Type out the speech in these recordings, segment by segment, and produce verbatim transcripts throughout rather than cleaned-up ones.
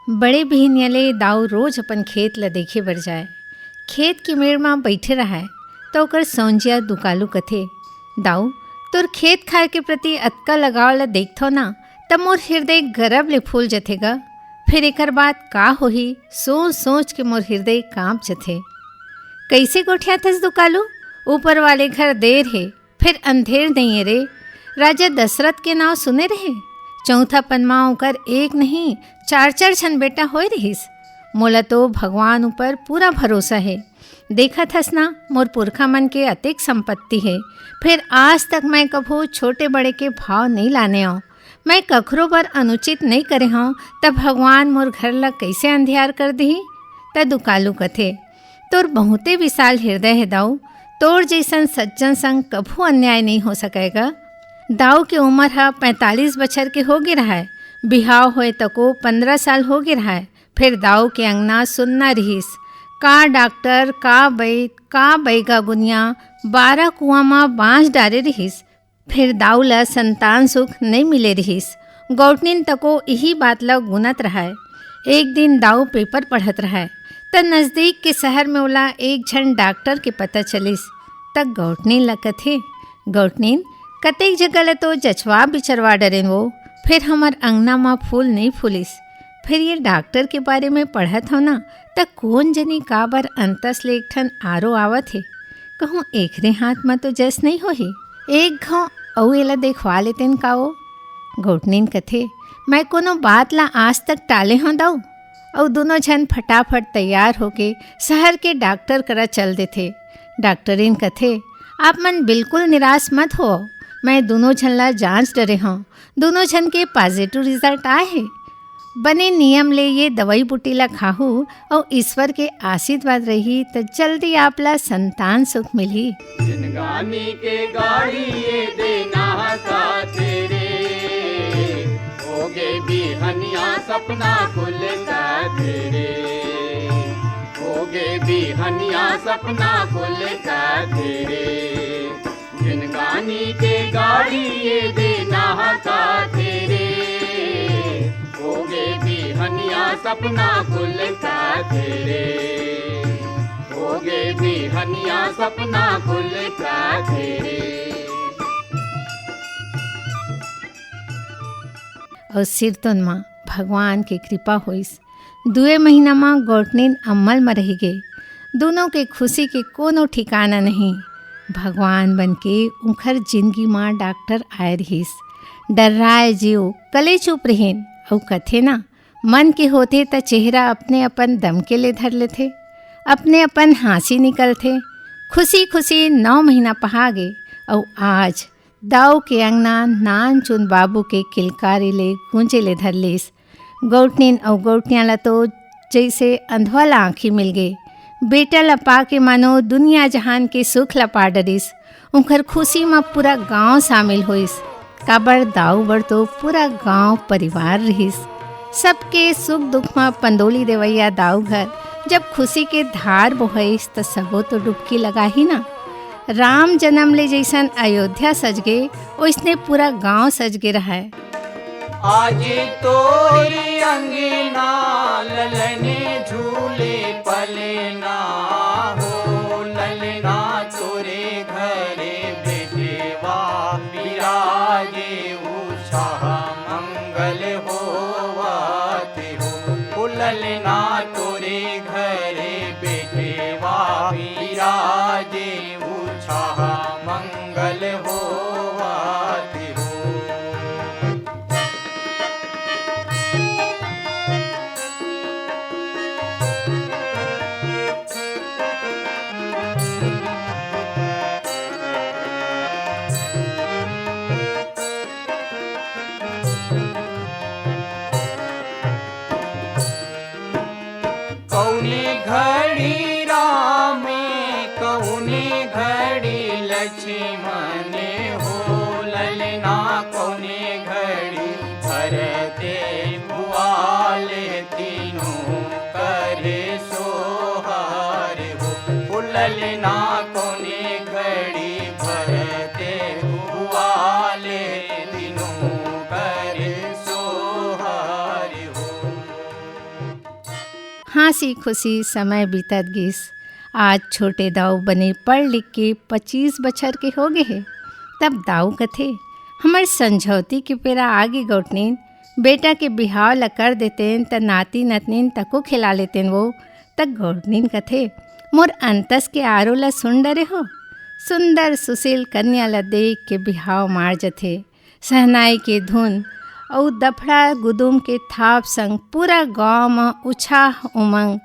बड़े बिहनिया ले दाऊ रोज अपन खेत ल देखे बर जाय। खेत के मेड़ म बइठे रहय, त ओकर सौंजिया दुकालू कथे, "दाऊ, तोर खेत खार के प्रति अतका लगाव ल देखथव ना, त मोर हिरदय गरब ले फूल जथे गा। फेर एकर बाद का होही, सोच सोच के मोर हिरदय कांप जथे।" "कइसे गोठियाथस दुकालू? ऊपर वाले घर देर हे, फेर अंधेर नइये रे।" राजा दशरथ के नांव सुने रहे? चौथापन म ओकर एक नहीं, चार चार झन बेटा होए रिहिस। मोला तो भगवान ऊपर पूरा भरोसा हे। देखत हस ना, मोर पुरखा मन के अतेक संपत्ति हे, फेर आज तक मैं कभू छोटे बड़े के भाव नइ लाने हंव। मैं कखरो बर अनुचित नइ करे हंव, त भगवान मोर घर ला कइसे अंधियार कर दिही? त दुकालू कथे, "तोर बहुते विशाल हिरदय हे दाऊ, तोर जइसन सज्जन संग कभू अन्याय नइ हो सकय गा।" दाऊ के उमर ह पैंतालीस बछर के होगे रहय, बिहाव होए तको पंद्रह साल होगे रहय। फेर दाऊ के अंगना सुन्ना रिहिस। का डॉक्टर, का बईद, का बईगा गुनिया, बारह कुआं म बांच डारे रिहिस। फेर दाऊ ल संतान सुख नइ मिले रिहिस। गौटनिन तको इही बात ल गुनत रहय। एक दिन दाऊ पेपर पढ़त रहय, त नजदीक के शहर में ओला एक झन डॉक्टर के पता चलिस। त गौटनिन ल कथे, "गौटनिन, कतेक जगह ल तो जचवा बिचरवा डरेन वो, फेर हमर अंगना म फूल नइ फूलिस। फेर ये डॉक्टर के बारे में पढ़त हव ना, त कोन जनी काबर अंतस ले एक ठन आरो आवत हे। कहूँ एकरे हाथ म तो जस नइ होही। एक घांव अउ एला देखवा लेतेन का ओ?" गौटनिन कथे, "मैं कोनो बात ला आज तक टाले हंव दाऊ?" अउ दूनों झन फटाफट तैयार होके शहर के डॉक्टर करा चल देथे। डॉक्टरिन कथे, "आप मन बिल्कुल निराश मत हो, मैं दूनों झन ला जांच डरे हंव, दूनों झन के पॉजिटिव रिजल्ट आए हे। बने नियम ले ये दवाई बूटी ला खाहू अउ ईश्वर के आशीर्वाद रही त जल्दी आप ला संतान सुख मिलही।" जिनगानी के गाड़ी ये देना का तेरे, होगे बिहनिया सपना कुल का तेरे, होगे बिहनिया सपना कुल का तेरे। जिनगानी के गाड़ी ये देना का तेरे, होगे बिहनिया सपना कुल का तेरे, होगे बिहनिया सपना कुल का तेरे। अउ सिरतोन म भगवान के कृपा होइस। दुए महीना म गौटनिन अम्मल म रहि गे। दूनों के खुशी के कोनो ठिकाना नहीं। भगवान बन के उंखर जिनगी म डॉक्टर आए रिहिस। डर्राए जीव कले चुप रिहिन अउ कथे ना, मन के होथे त चेहरा अपने अपन दमके ले धर लेथे, अपने अपन हाँसी निकलथे। खुशी खुशी नौ महीना पहा गे अउ आज दाऊ के अंगना नानचुन बाबू के किलकारी ले गूंजे ले धर लिस। गौटनिन अउ गौटिया ल तो जइसे अंधवा ल आंखी मिल गे। बेटा ल पाके मानो दुनिया जहान के सुख ल पा डरिस। उंखर खुशी म पूरा गांव शामिल होइस, काबर दाऊ बर तो पूरा गांव परिवार रिहिस। सबके सुख दुख म पंदोली देवइया दाऊ घर जब खुशी के धार बोहइस, त सबो तो डुबकी लगाही ना। राम जन्म ले जइसन अयोध्या सजगे, ओइसने पूरा गांव सजगे रहय। आज तोरी अंगना ललने झूले पलना हो, ललना तोरे घरे बेटेवा विराजे, उछाह मंगल होवत हो। ओ ललना तोरे घरे बेटेवा विराजे, उछाह मंगल होवत हो। कौने घड़ी राम, कौने घड़ी लक्ष्मण हो, ललना कौने घड़ी भरते भुआले तीनों करे सोहार हो। ओ ललना कौने घड़ी भरते भुआले तीनों करे सोहार हो। हाँसी खुशी समय बीतत गिस। आज छोटे दाऊ बने पढ़ लिख के पच्चीस बछर के हो गे हे। तब दाऊ कथे, "हमर संझौती के बेरा आगे गौटनीन, बेटा के बिहाव ल कर देतेन त नाती नतनीन तको खिला लेतेन वो।" त गौटनीन कथे, "मोर अंतस के आरो ल सुन डरे हो।" सुंदर सुशील कन्या ल देख के बिहाव मार जथे। सहनाई के धुन अउ दफड़ा गुदुम के थाप संग पूरा गांव म उछाह उमंग,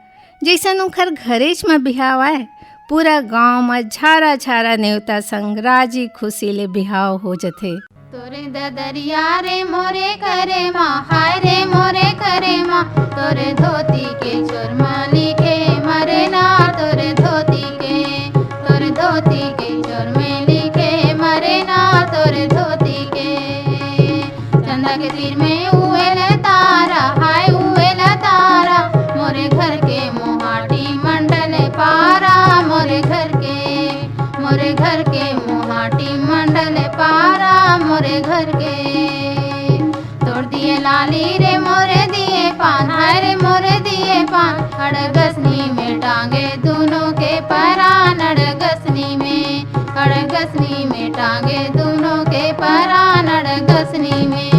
जइसन ओखर घरेच म बिहाव आय। पूरा गांव म झारा झारा नेवता संग राजी खुशी ले बिहाव हो जथे। तोरे ददरिया रे मोरे करे मा, हाय रे मोरे करे मा, तोरे धोती के चोर मा लिखे मरे ना, तोरे धोती के, तोरे धोती के चोर में लिखे मरे ना, तोरे धोती के। चंदा के तीर में उएल तारा, हाय उएल तारा, मोरे घर के मोहाटी मंडल पारा, मोरे घर के, मोरे घर के मोहाटी मंडल पारा, मोरे घर के। तोर दिए लाली रे मोरे दिए पान, हाय रे मोरे दिए पान, अड़गसनी में टांगे दोनों के परान, अड़गसनी में, अड़गसनी में टांगे दोनों के परान, अड़गसनी में।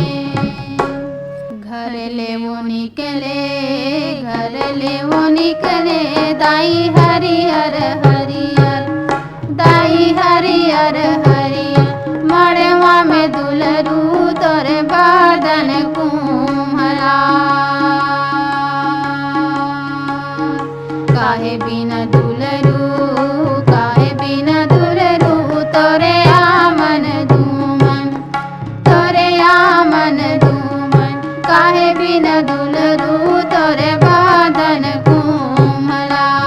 घर ले वो निकले, घर ले वो निकले, दाई हरियर हरियर, दाई हरियर हरियर, मड़वा में दुलरू तोर बदन कुम्हला। काहे बिना दुलरू, काहे बिना दुलरू, तोरे आमन दूमन, तोरे आमन दूमन, काहे बिना दुलरू, तोरे बदन कुम्हला।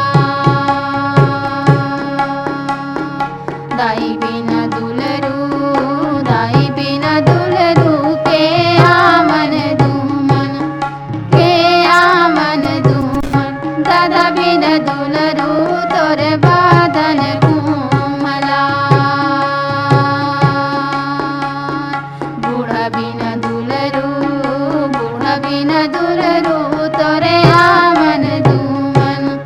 दाई बिना दुलरू, दाई बिना दुलरू, के आमन दूमन, के आमन दूमन, दादा बिना दुलरू, तोरे बदन कुम्हला। बूढ़ा बिना दुलरू, बूढ़ा बिना दुलरू, तोरे आमन दूमन,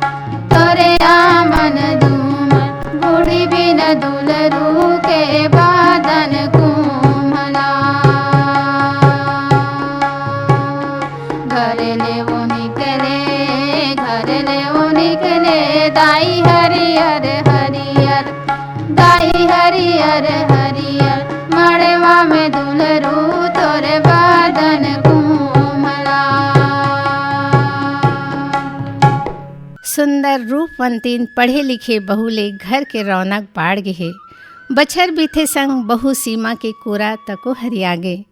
तोरे आमन दूमन, बूढ़ी बिना दुलरू, के बदन कुम्हला। घर ले वो निकले, घर ले वो निकले, दाई हरियर हरियर, दाई हरियर हरियर, मड़वा में दुलरू, तोरे बदन कुम्हला। सुंदर रूपवंतीन पढ़े लिखे बहू ले घर के रौनक बाढ़ गे हे। बछर बीते संग बहू सीमा के कोरा तको हरिया गे।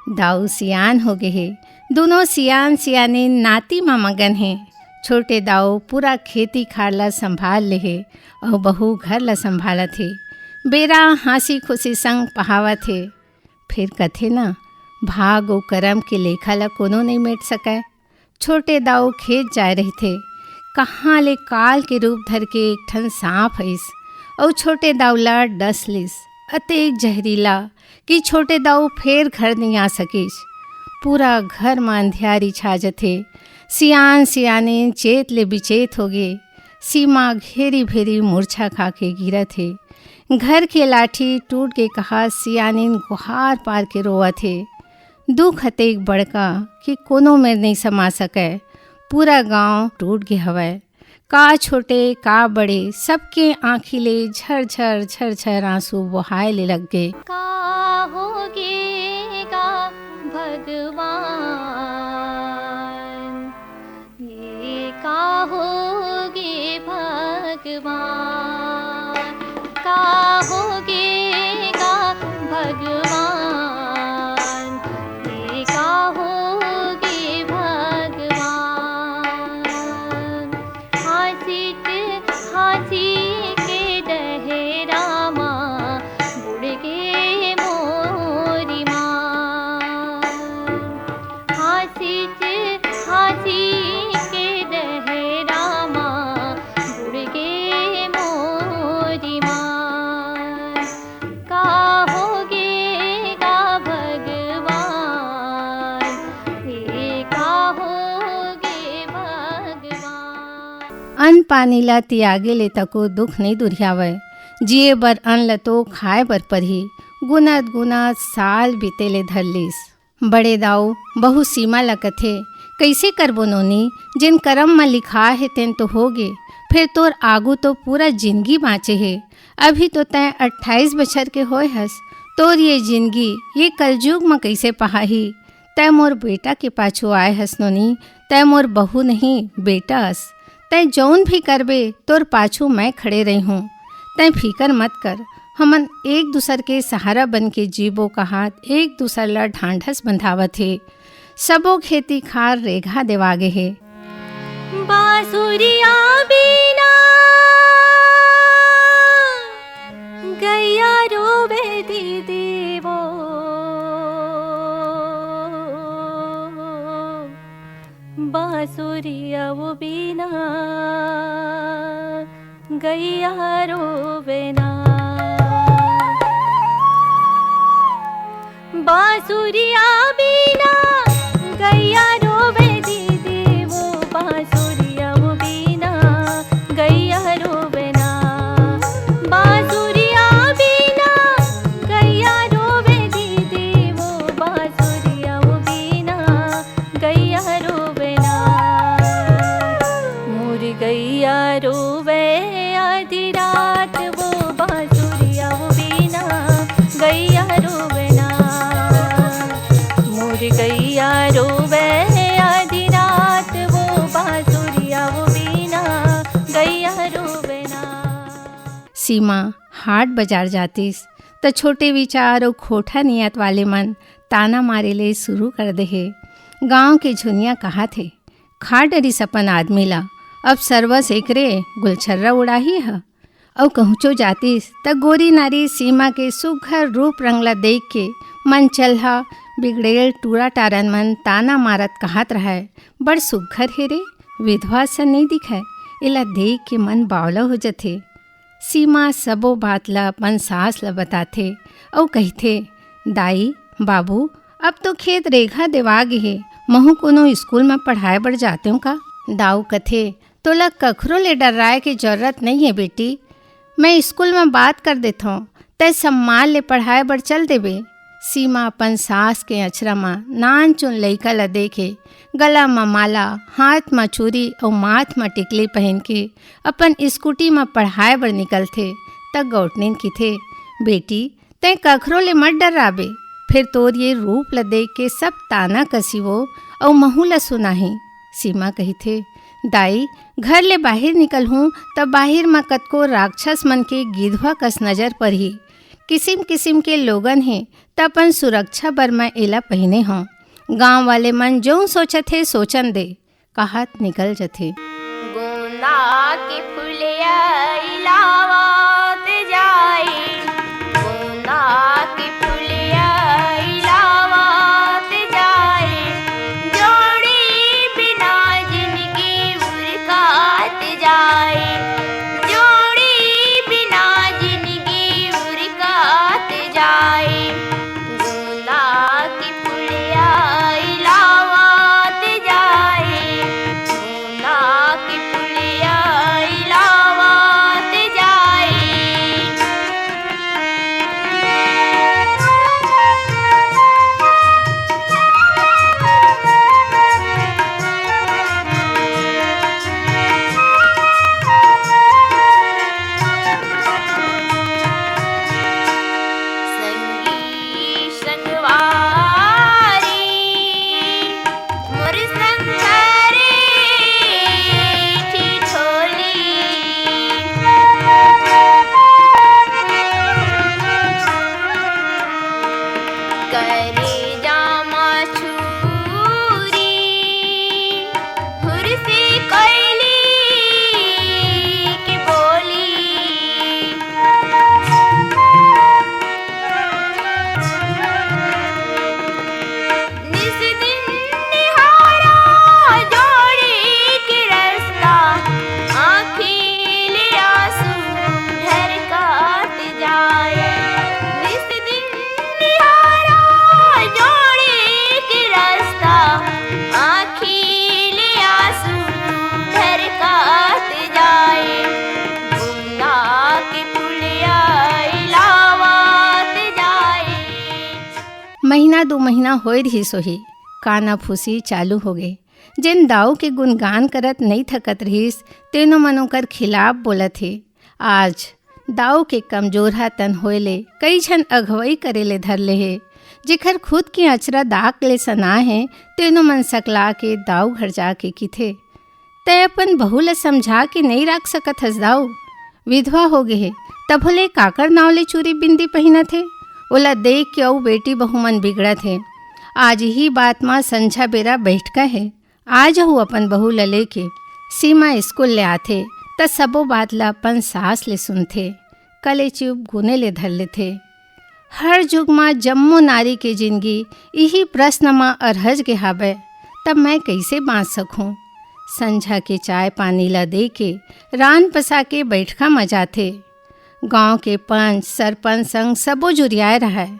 दाऊ सियान हो गे हे। दूनों सियान सियानिन नाती म मगन हे। छोटे दाऊ पूरा खेती खार ला संभाल ले हे अउ बहू घर ला संभालत हे। बेरा हाँसी खुशी संग पहावत हे। फेर कथे न, भाग अउ करम के लेखा ला कोनो नइ मेट सकय। छोटे दाऊ खेत जाय रहिथे, कहाँ ले काल के रूप धर के एक ठन सांप आइस अउ छोटे दाऊ ला डस लिस। अतेक जहरीला कि छोटे दाऊ फेर घर नइ आ सकिस। पूरा घर म अंधियारी छा जथे। सियान सियानिन चेत ले बिचेत होगे। सीमा घेरी भेरी मुरछा खा के गिरत हे। घर के लाठी टूट गे कहा सियानिन गुहार पार के रोवत हे। दुख अतेक बड़का कि कोनो मेर नइ समा सकय। पूरा गांव टूट गे हवय। का छोटे, का बड़े, सबके आँखी ले झरझर, झरझर आंसू बोहाय ले लग गे। का होगे गा भगवान, ये का होगे भगवान, का होगे गा भगवान, ये का होगे भगवान। हाँसित हाँसी के डहरा मा बुड़ गे मोरी माँ। हाँसित हाँसी के डहरा मा बुड़ गे मोरी माँ। अन्न पानी ला तियागे ले तको दुख नइ दुरिहावय। जिए बर अन्न ल तो खाए बर परही। गुनत गुनत साल बीते ले धर लिस। बड़े दाऊ बहू सीमा ल कथे, "कइसे करबो नोनी, जेन करम म लिखा हे तेन तो होगे, फेर तोर आगू तो पूरा जिनगी बाँचे हे। अभी तो तैं अट्ठाईस बछर के होए हस, तोर ये जिनगी ये कलजुग म कइसे पहाही? तैं मोर बेटा के पाछू आए हस नोनी, तैं मोर बहू नहीं, बेटा अस। तैं जऊन भी करबे, तोर पाछू मैं खड़े रहिहूँ। तैं फिकर मत कर, हमन एक दूसर के सहारा बन के जीबो," कहात एक दूसर ला ढांढस बंधावत हे। सबो खेती खार रेघा देवागे हे। बांसुरिया बिना गैया रोवे दीदी वो, बांसुरिया वो बिना गैया रोवे ना। बांसुरिया बिना गैया रोवे दीदी वो, बांसुरिया वो बिना गैया रोवे ना। बांसुरिया बिना गैया रोवे दीदी वो, बांसुरिया वो बिना गैया रोवे ना। मोर गैया रोवे आधी रात वो, बांसुरिया वो बिना गैया रोवे ना। मोर गैया रोवे आधी रात वो, बांसुरिया वो बिना गैया रोवे ना। सीमा हाट बाजार जातिस, त छोटे विचार अउ खोटा नियत वाले मन ताना मारे ले शुरू कर दे हे। गांव के झुनिया कहाथे, "खा डरिस अपन आदमी ला, अब सरवस एकरे गुलछर्रा उड़ाही ह।" अउ कहूँचो जातिस, त गोरी नारी सीमा के सुघर रूप रंग ला देख के मन चलहा बिगड़ेल टूरा टारन मन ताना मारत कहत रहय, "बड़ सुघर हे रे, विधवा सन नइ दिखय, एला देख के मन बावला हो जथे।" सीमा सबो बात ला अपन सास ला बताथे अउ कहिथे, "दाई, बाबू, अब तो खेत रेघा देवा गे हे, महूँ कोनो स्कूल म पढ़ाए बर जातेंव का?" दाऊ कथे, "तोला कखरो ले डर्राए के जरूरत नइ हे बेटी, मैं स्कूल म बात कर देथंव, तैं सम्मान ले पढ़ाए बर चल देबे।" सीमा अपन सास के अँचरा म नानचुन लइका ल देखे, गला म माला, हाथ म चूरी अउ माथ म टिकली पहिन के अपन स्कूटी म पढ़ाए बर निकलथे, त गौटनिन किथे, "बेटी, तैं कखरो ले मत डर्राबे, फेर तोर ये रूप ल देख के सब ताना कसिवो अउ महूँ ल सुनाही।" सीमा कहिथे, "दाई, घर ले बाहिर निकलहूँ, त बाहिर म कतको राक्षस मन के गिधवा कस नजर परही। किसिम किसिम के लोगन हे, त अपन सुरक्षा बर मैं एला पहिने हंव। गांव वाले मन जऊन सोचत हे, सोचन दे," कहत निकल जथे। गोंदा के फुलिया इलावत जाई, गोंदा के फुलिया इलावत जाई, जोड़ी बिना जिनगी उरकात जाई, जोड़ी बिना जिनगी उरकात जाई। गोंदा के फुलिया इलावत जाई, गोंदा के फुलिया इलावत जाई। संगी संगवारी मोर संग करे ठिठोली। करे जामा छुरी हुरसी कोइली के बोली। निस दिन निहारा जोड़ी के रस्ता, आँखी ले आंसू ढरकात जाए। निस दिन निहारा जोड़ी के रस्ता, आँखी ले आंसू ढरकात महीना दू महीना होए रिहिस होही, काना फूसी चालू होगे। जेन दाऊ के गुणगान करत नइ थकत रिहिस, तेनो मन ओकर खिलाफ बोलत हे। आज दाऊ के कमजोरहा तन होए ले कई झन अगवई करे ले धर ले हे। जेखर खुद के अचरा दाग ले सना हे, तेनो मन सकला के दाऊ घर जाके किथे, "तैं अपन बहू ल समझा के नइ राख सकत हस दाऊ? विधवा हो गे हे, तभो ले काकर नाव ले चूरी बिंदी पहिनत हे? ओला देख के अउ बेटी बहू मन बिगड़त हे।" आज इही बात म संझा बेरा बइठका हे। आ जहू अपन बहू ल लेके। सीमा स्कूल ले आथे, त सबो बात ल अपन सास ले सुनथे। कलेचुप गुने ले धर लेथे। हर जुग म जम्मो नारी के जिनगी इही प्रश्न म अरहज गे हावय, तब मैं कइसे बाँच सकहूँ? संझा के चाय पानी ल दे के रान पसा के बइठका म जाथे। गाँव के पंच, सरपंच संग सबो जुरियाए रहय।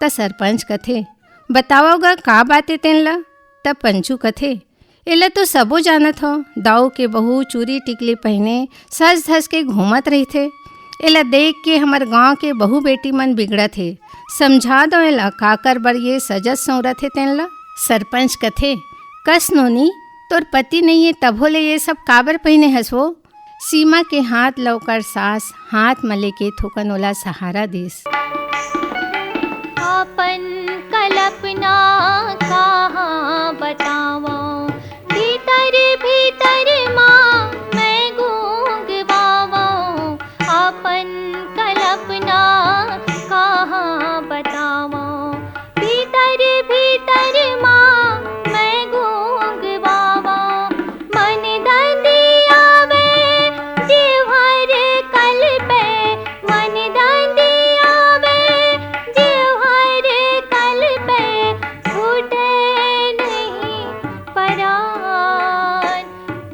त सरपंच कथे, "बतावव गा, का बात ए तेन ल?" त पंचू कथे, "एला तो सबो जानत हव, दाऊ के बहू चूरी टिकली पहिने सज धज के घूमत रहिथे। एला देख के हमर गांव के बहू बेटी मन बिगड़त हे। समझा दव एला, काकर बर ये सजत संवरत हे तेन ल।" सरपंच कथे, "कस नोनी, तोर पति नइये तभो ले ये सब काबर पहिने हस वो?" सीमा के हाथ ल ओकर सास हाथ म लेके थोकन ओला सहारा दिस। अपन कल्पना कहाँ बतावं, भीतर भीतर मा मैं गूंगवावं। अपन कल्पना कहाँ बतावं, भीतर भीतर मा मैं गूंगवावं। मन दंदियावे, जीव हर कलपे, मन दंदियावे, जीव हर कलपे, छूटे नहीं परान।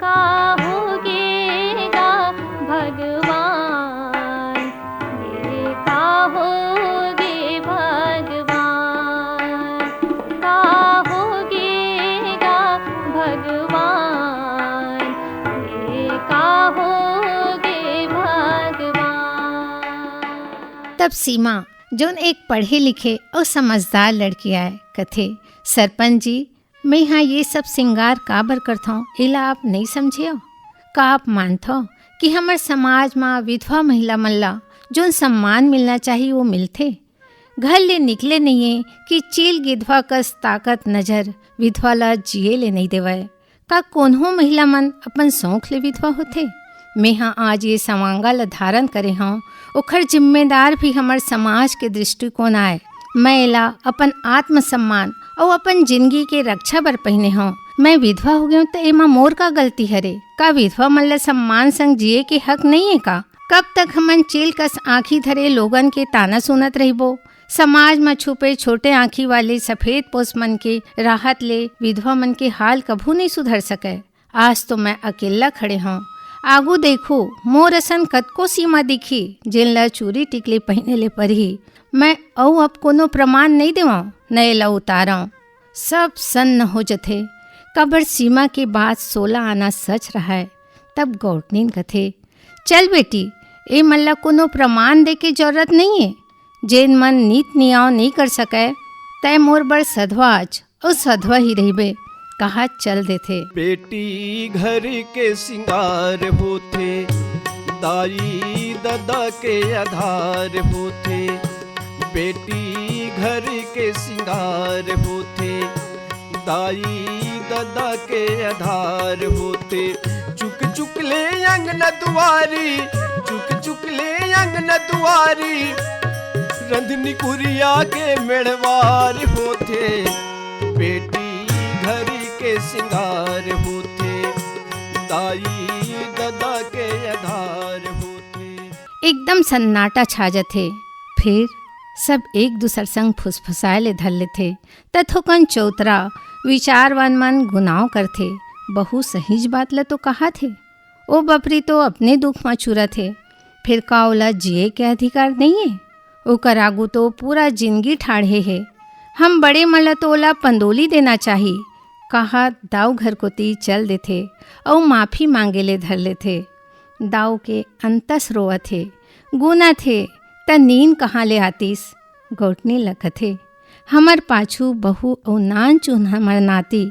का होगे गा भगवान, ये का होगे भगवान, का होगे गा भगवान, ये का होगे भगवान।" तब सीमा, जोन एक पढ़े लिखे अउ समझदार लड़की आय, कथे, "सरपंच जी, मेंहा ये सब सिंगार काबर करथंव, एला आप नइ समझेव? का आप मानथव कि हमर समाज म विधवा महिला मन ला जोन सम्मान मिलना चाही, वो मिलथे? घर ले निकले नइये कि चील गिधवा कस ताकत नजर विधवा ला जिये ले नइ देवय। का कोन्हो महिला मन अपन सौंख ले विधवा होथे? मेंहा आज ये सवांगा ल धारन करे हंव, ओखर जिम्मेदार भी हमर समाज के दृष्टिकोण आय। मैं एला अपन आत्मसम्मान अउ अपन जिनगी के रक्षा बर पहिने हंव। मैं विधवा हो गेंव, त एमा मोर का गलती हरे? का विधवा मन ल सम्मान संग जिये के हक नइये का? कब तक हमन चील कस आंखी धरे लोगन के ताना सुनत रहिबो? समाज म छुपे छोटे आंखी वाले सफेद पोस मन के राहत ले विधवा मन के हाल कभू नइ सुधर सकय। आज तो मैं अकेल्ला खड़े हंव। आगू देखू, मोर असन कतको सीमा दिखही, जेन ल चूरी टिकली पहिने ले परही। मैं अउ अब कोनो प्रमाण नइ देवंव, न एला उतारंव। सब सन्न हो जथे, काबर सीमा के बात सोला आना सच रहय। तब गौटनीन कथे, "चल बेटी, ए मन ला कोनो प्रमाण दे के जरूरत नइये। जेन मन नीत नियाव नइ कर सकय, तैं मोर बर सधवा अच, अउ सधवा ही रहिबे," कहा चल देथे। बेटी घर के सिंगार होथे, दाई ददा के आधार होथे। बेटी घर के सिंगार होथे, दाई ददा के आधार होथे। चुक चुक ले अंगना दुआरी, चुक चुक ले अंगना दुआरी, रंधनी कुरिया के मेड़वार होथे। बेटी घर के सिंगार होथे, दाई ददा के आधार होथे। एकदम सन्नाटा छा जथे। फिर सब एक दूसर संग फुसफुसाए ले धर लेथे। त थोकन चौतरा विचारवान मन गुनाव करथे, "बहू सहीच बात ल तो कहाथे, ओ बपरी तो अपने दुख म चुरत हे, फिर का ओला जिये के अधिकार नइये? ओकर आगू तो पूरा जिनगी ठाढ़े हे। हम बड़े मन ल तो ओला पंदोली देना चाही," कहा दाऊ घर कोती चल देथे अउ माफी मांगे ले धर लेथे। दाऊ के अंतस रोवत हे, गुनत हे, त नींद कहाँ ले आतिस? गौटनी ल कथे, हमर पाछू बहू अउ नानचुन हमर नाती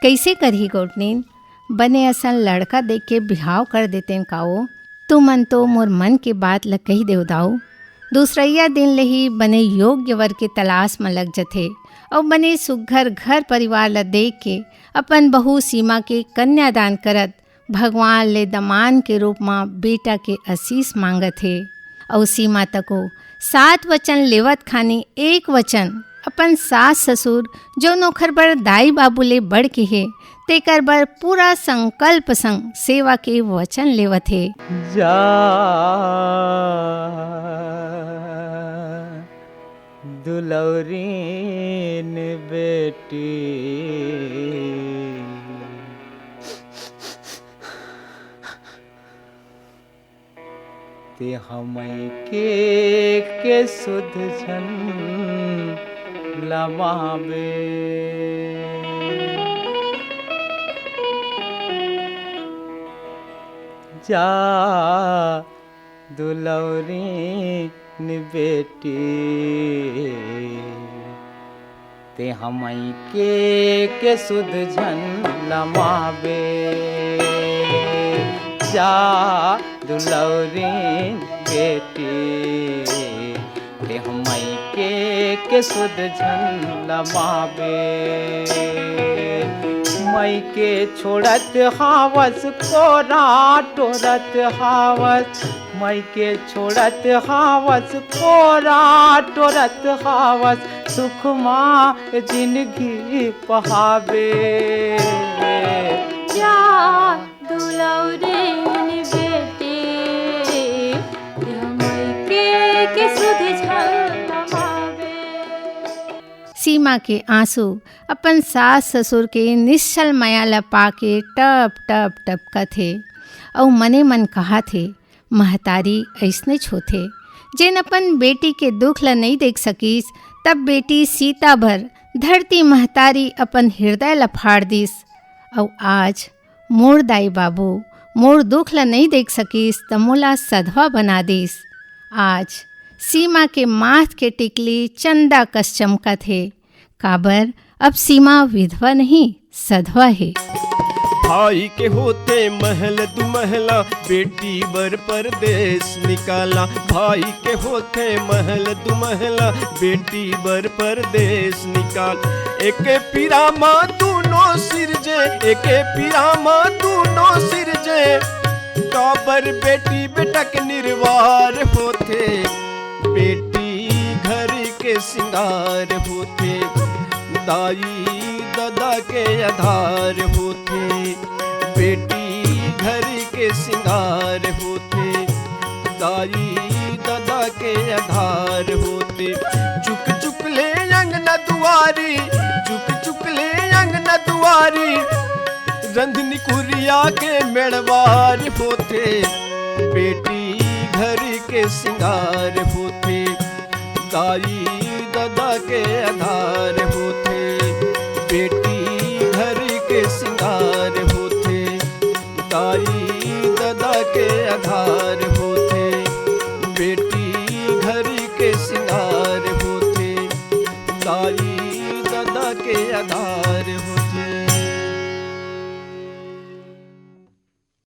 कइसे करही गोठनीन? बने असन लड़का देख के बिहाव कर देतेन का ओ? तुमन तो मोर मन के बात ल कहि देव दाऊ। दूसरइया दिन ले ही बने योग्य वर के तलाश म लग जथे अउ बने सुग्घर घर परिवार ल देख के अपन बहू सीमा के कन्यादान करत भगवान ले दमान के रूप म बेटा के आशीष मांगत हे। अउ सीमा तको सात वचन लेवत खानी एक वचन अपन सास ससुर, जउन ओखर बर दाई बाबू ले बढ़ के हे, तेकर बर पूरा संकल्प संग सेवा के वचन लेवत हे। जा दुलौरीन बेटी, ते हमई के, के सुध झन लमाबे। जा दुलौरीन बेटी, ते हमई के, के सुध झन लमाबे। जा दुलौरीन बेटी, ते हमई के, के सुध झन लमाबे। मई के छोड़त हावस कोरा टोरत हावस, मई के छोड़त हावस कोरा टोरत हावस, सुख मा जिनगी पहाबे। जा दुलौरीन बेटी, ते हमई के, के सुध झन लमाबे। सीमा के आंसू अपन सास ससुर के निश्छल मया ल पाके टप टप टपकत हे अउ मने मन कहत हे, महतारी अइसनेच होथे, जेन अपन बेटी के दुख ल नइ देख सकिस, तब बेटी सीता भर धरती महतारी अपन हृदय ल फाड़ दिस। अउ आज मोर दाई बाबू मोर दुख ल नइ देख सकिस, त मोला सधवा बना दिस। आज सीमा के माथ के टिकली चंदा कस चमकत हे, काबर अब सीमा विधवा नहीं, सधवा हे। भाई के होथे महल दुमहला, बेटी बर परदेस निकाला। भाई के होथे महल दुमहला, बेटी बर परदेस निकाल। एके पीरा मा दूनो सिरजे, एके पीरा मा दूनो सिरजे। काबर बेटी बेटा के निर्वार होथे, बेटी घर के सिंगार होथे, दाई ददा के आधार होथे। बेटी घर के सिंगार होथे, दाई ददा के आधार होथे। चुक चुक ले अंगना दुआरी, चुक चुक ले अंगना दुआरी, रंधनी कुरिया के मेड़वार होथे। बेटी घर के सिंगार होथे, दाई ददा के आधार होथे। बेटी घर के सिंगार होथे, दाई ददा के आधार होथे। बेटी घर के सिंगार होथे, दाई ददा के आधार होथे।